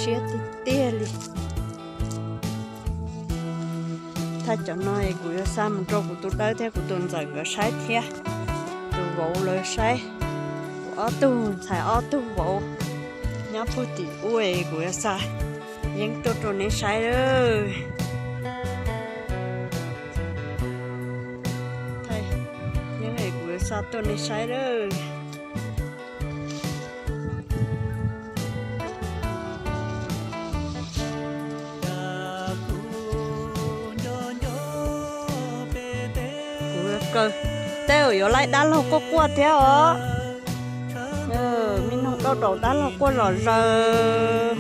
siab tiag tiag li. Thaij cov no kuv yuav xa mus rau kuv tus dawb thiab kuv tus ntxawm nkawd saib thiab. Tus vauv lawv saib, kuv ob tug ntxhais ob tug vauv nyob puag tim ub es kuv yuav xa yeeb tuaj rau neb saib lawm. Yeeb es kuv yuav xa tuaj nej saib lawm. Kuv kaw, tej zaum yuav laib dab laug quaj quaj thiab os. Me noog dauj daus dab laug quaj zom zaws,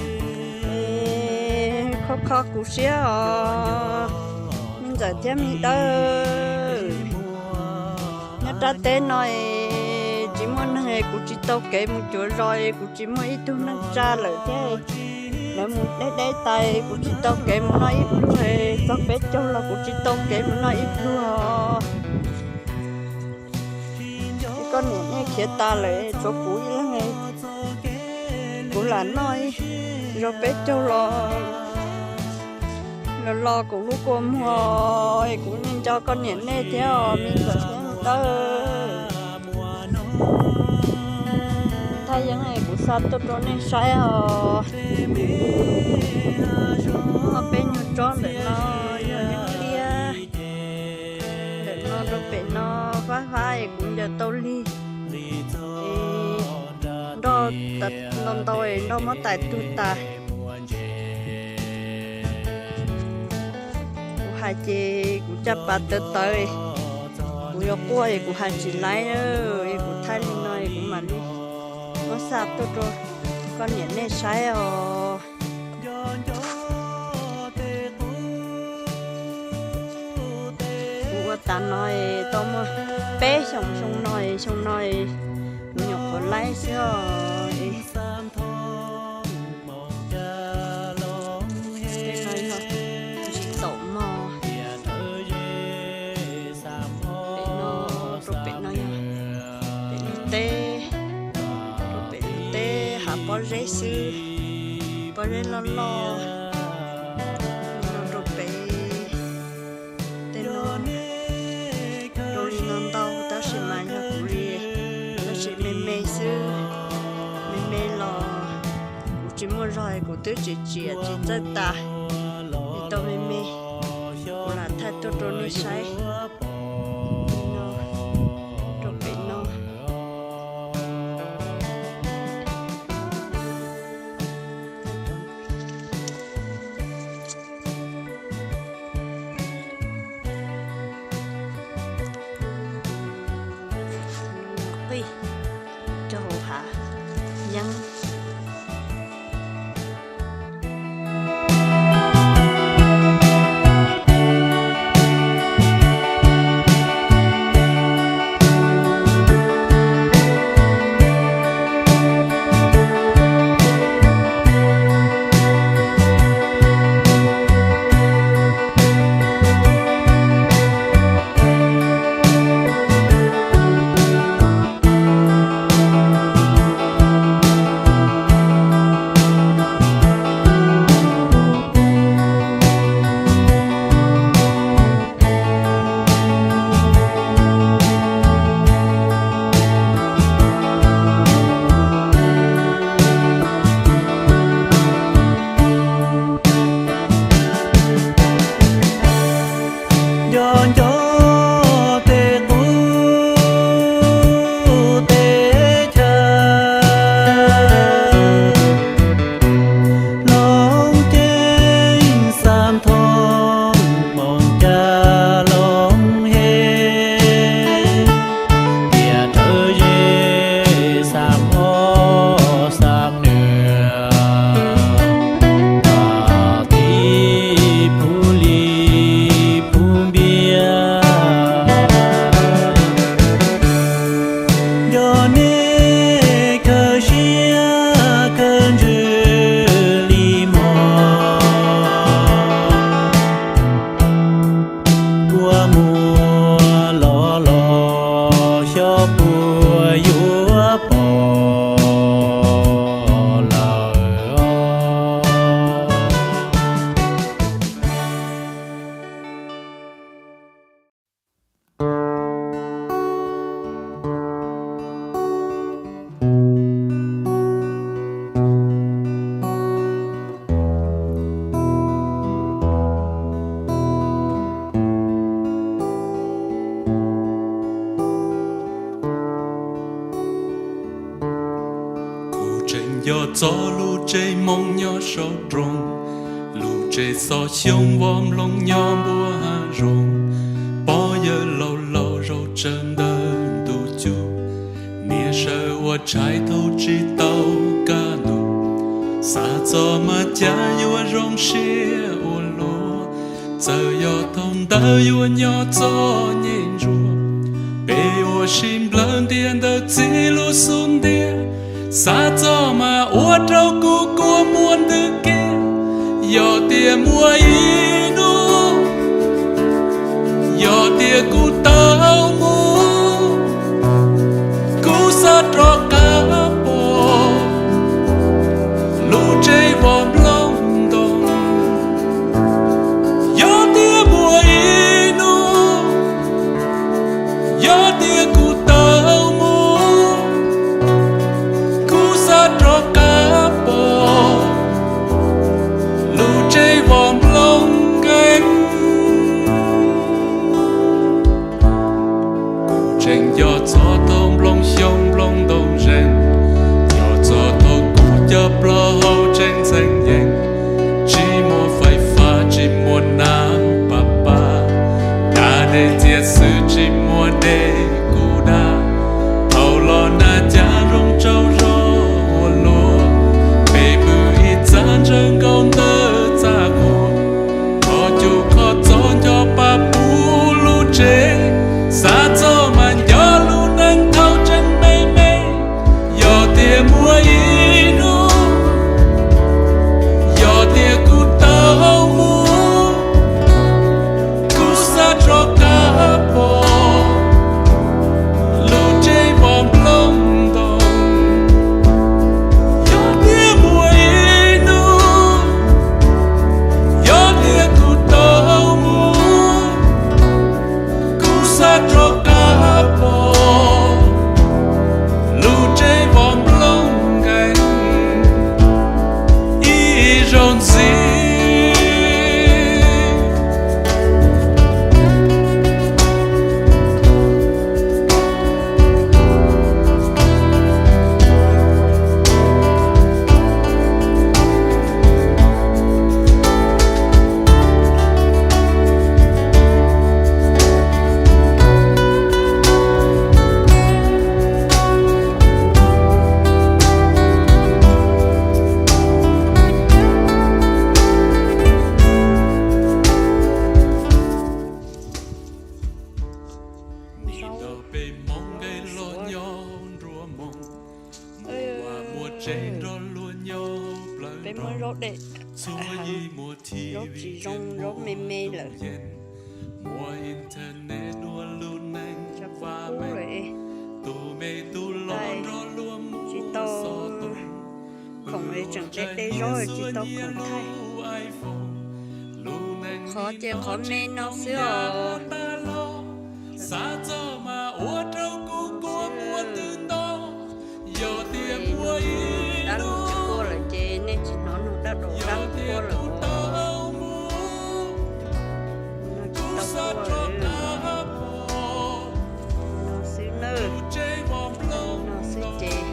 khob khob kuv siab os, me ntxawm thiab me dawb. Nyob rab teb no es tsis muaj neeg es kuv tsis tau kev mus cuav zos es kuv tsis muaj ib tug neeg tsa lawm thiab. Lawv mus deb deb tas kuv tsis tau kev mus noj ib pluag, txog peb caug los kuv tsis tau kev mus noj ib pluag. Koj niam nej khiav tas lawm tshuav kuv ib leeg, kuv lam noj ib zaug peb caug los, los los kuv lub kua muag es kuv yeej nco koj niam nej thiab os, me ntxawm thiab me dawb. Thaij yeeb es kuv xa tuaj rau nej saib os. Ob peb nyuag tsob ntawm no yog yeeb liab. Ntawm no rau pem no fab fab es kuv ncaws tau lig, nroj ntau ntau es nroj muab tais tuag tas. Kuv hais ces kuv caj pas tawv tawv, kuv yuav quaj es kuv hais tsis laib, es kuv thaij li no es kuv mam li muab xa tuaj rau koj niam nej saib os. Kuv ua tas no es tau muaj peb xyoos, xyoo no es xyoo no es kuv nyuam qhuav laib xwb os. Tej no yog ntsis taum mog. Pem no, rau pem no yog pem lub teb, rau pem lub teb hav pob zeb xwb, pob zeb loj loj. No rau pem tej no, rau li no ntau tab sis mas yog kuv li, tab sis me me xwb, me me los kuv tsis muaj zog es kuv twb tsis txiav tsis txawj tas, es tau me me kuv lam thaij tuaj rau nej saib. No, rau pem no. Qij rau hauv hav yeeb. Txog lub tsev moo nyob saum rooj, lub tsev xov xyoob vov nplooj nyob npuab hav zoov, pog yawg laus laus zaum tsawv ntawm ntug cub, niam sawv ua tshais thaum tsis tau kaj ntug, xav txog mas cas yuav zoo siab ua luaj, txawm yog thaum ntawd yuav nyob txom nyem ntsuav, peb ua si nplawg ntias ntawm txiv lub xub ntiag, xav txog mas ua rau kuv kua muag ntws kiag, yog tias muaj ib hnub, yog tias kuv tau mus, kuv xav rov qab pom lub tsev vov nplooj ntoo. Yog tias muaj ib hnub, yog tias kuv tau mus, kuv xav rov qab pom lub tsev vov nplooj nkeeg. Kuv tseem nco txog thaum nplooj xyoob nplooj ntoo zeeg, nco txog thaum kuv cov plaub hau tseem ntxeev yees, tsis muaj fais fab tsis muaj nab pab pab, da dej txias xwb tsis muaj dej kuv da. Thaum los nag cas zoo tsaug zog ua luaj, peb pw ib txaj ntsawg nkaus ntawm txaj qhua, qhov cub qhov txob nco pa puv lub tsev, xav txog mas nco lub neej thaum tseem me me. Yog tias muaj ib hnub, yog tias kuv tau mus, kuv xav rov qab pom lub tsev vov nplooj ntoo. Yog tias muaj ib hnub, yog tias kuv tau mus, kuv xav rov qab pom lub tsev vov nplooj nkeeg ib zaug ntxiv. Nim no peb Hmoob nqe los nyob nruab moos, muaj vaj muaj tsev nrog luag nyob plaws nrog, txhua yim muaj T V, zaub tsis zoo, zaub me me lawm, muaj internet dua lub neej vaj me, tus me tus los nrog luag mus tsis tau khoom, tseem de de zaub tsis tau khoom thaij. Qhov ces qhov me no xwb os. Xav txog mas ua rau kuv kua muag ntws nto. Yog tias muaj ib hnub, dab laug tsis quaj lawm ces nej tsis hnov nug dab laug, dab laug quaj lawm os. Kuv xav rov qab pom no xwb nawb, no xwb ces.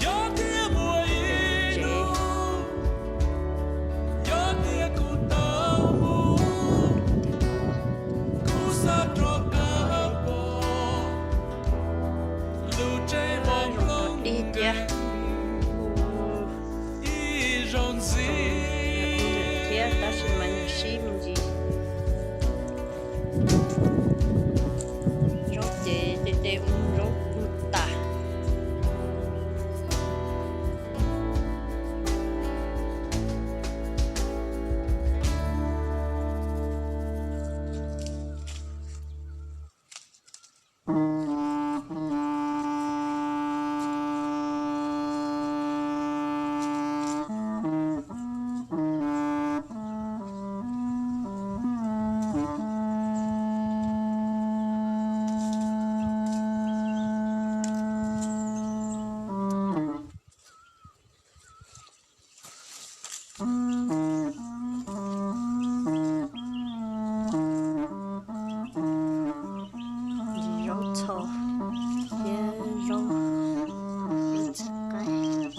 Yog tias muaj ib hnub, yog tias kuv tau mus, kuv xav rov qab pom lub tsev vov nplooj nkeeg ib zaug ntxiv thiab, tab sis mas nws sib me ntsis. Zaub ces de de ua zaub mus tas. Zaub txho thiab zaub ib txhais qaib.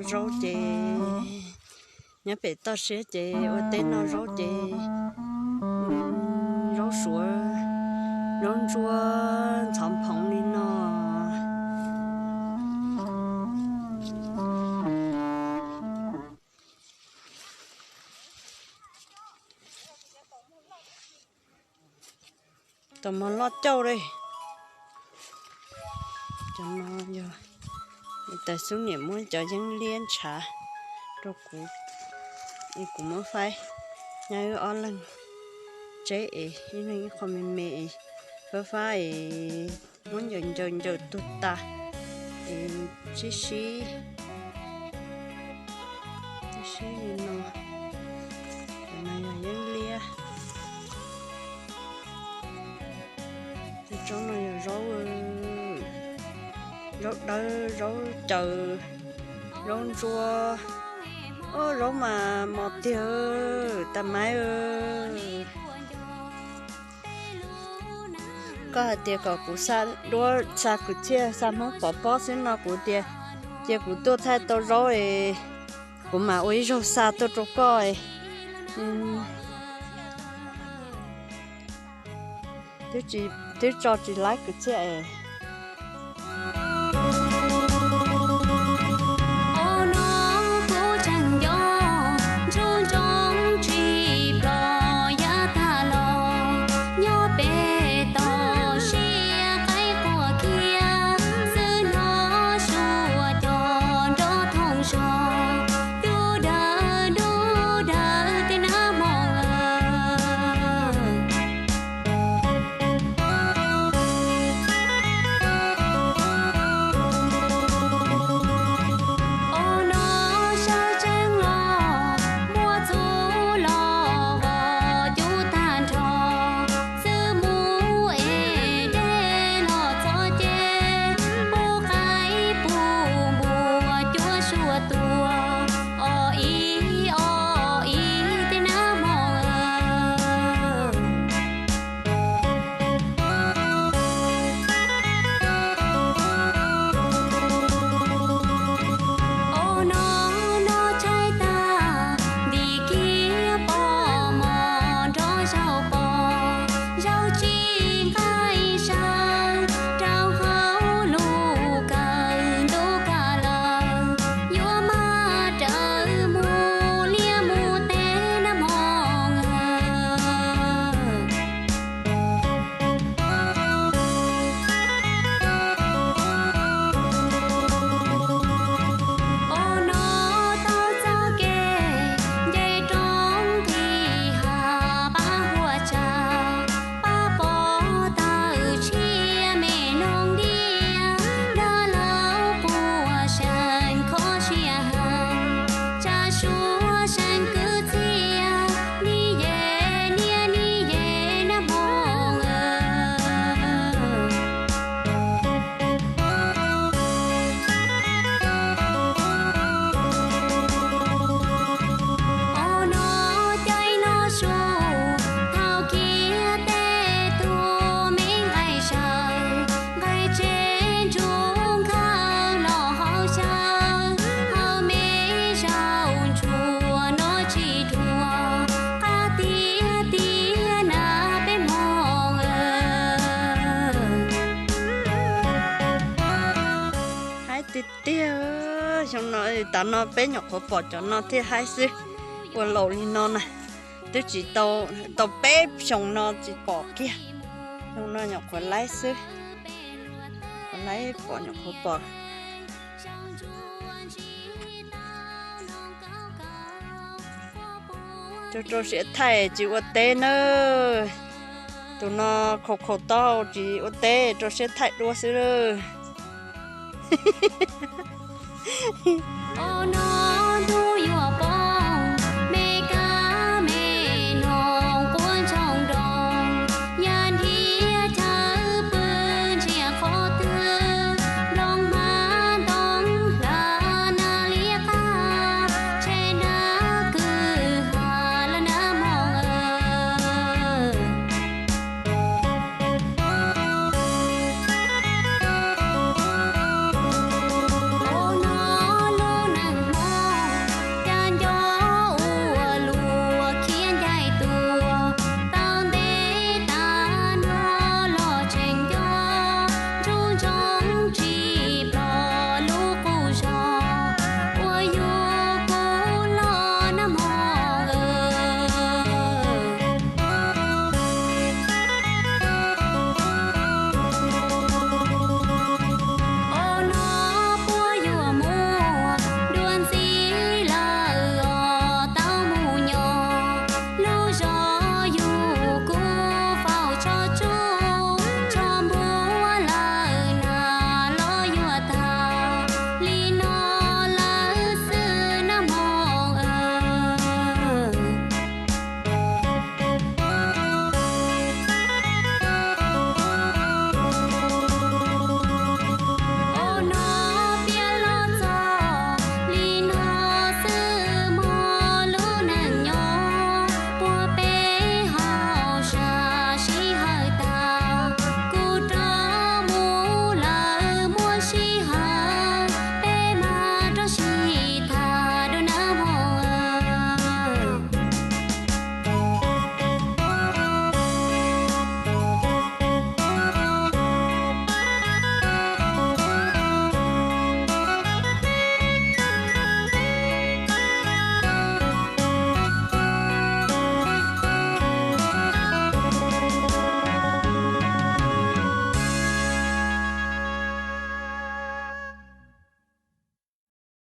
zaub ces nyob pem toj siab ces ua teb noj zaub ces zaub suav, zaub ntsuab ntxhov phoov li no. Tus mos loj cauj li. Cov no yog tais xub niam muab cov yeeb liab ntshav rau kuv, es kuv muab faib nyob wb ob leeg tseb es ib leeg ib qho me me es fab fab es muab ncaws ncaws ncaws tug tas es sib sib, sib sib li no. Cov no yog yeeb liab. Tej tsob no yog zaub, zaub dawb, zaub caws, zaub ntsuab. Ob, zaub mas mos tiag, tas maiv. Koj hais tias kom kuv xa duab xa kwv txhiaj xa Hmoob pov pob xwb no kuv tias, cia kuv tuaj thaij tau zaub es kuv mam ua ib zaug xa tuaj rau koj. Twb tso tsis laib kwv txhiaj es. Ob, no kuv tseem nco ntsoov ntsoov tsis pom yav tag los nyob pem toj siab qaib quaj khiab xwb hnov suab cov nrov thooj zog dub dawb dub dawb tej nab hmo. Ob, no sawv tsees los muaj txuj los vos cub tag nrho, xwb mus es deb los txog ces pub qaib pub npua cuab suab tua, o ib o ib tej nab hmo. Ob, no no tshaib tag ntim kiag pom mos nrov zaum pos zaum tsis nqaij saib rau hauv lub kawm ntuj kaj lawm, yuav maj rawv mus liaj mus teb nab hmo. Ob, no taug txoj kev nce roob nqis hav pab huab tsav, pab pov tawm tshiab me noog diab, dab laug quaj seem kho siab heev, tsa suab seem kwv txhiaj, ni ye niam ni ye nab hmo. Ob, no caij no su thaum kiag tej tug me nqaij saw, nqaij tsev ntsuab nkhaws los hauv xyaw, hauv me zaub ntsuab no tsis dhuav, qab tiag tiag na peb hmoob. Haib tiag tiag, xyoo no tav no peb nyuam qhuav pom cov no thiaj haib xwb. Ua laus li no na, twb tsis tau, tau peb xyoo no tsis pom kiag. Xyoo no nyuam qhuav laib xwb, qhuav laib pom nyuam qhuav pom. Rau rau siab thaij tsis ua teb nawb. Tus no khaus khaus taub hau tsis ua teb, rau siab thaij duab xwb.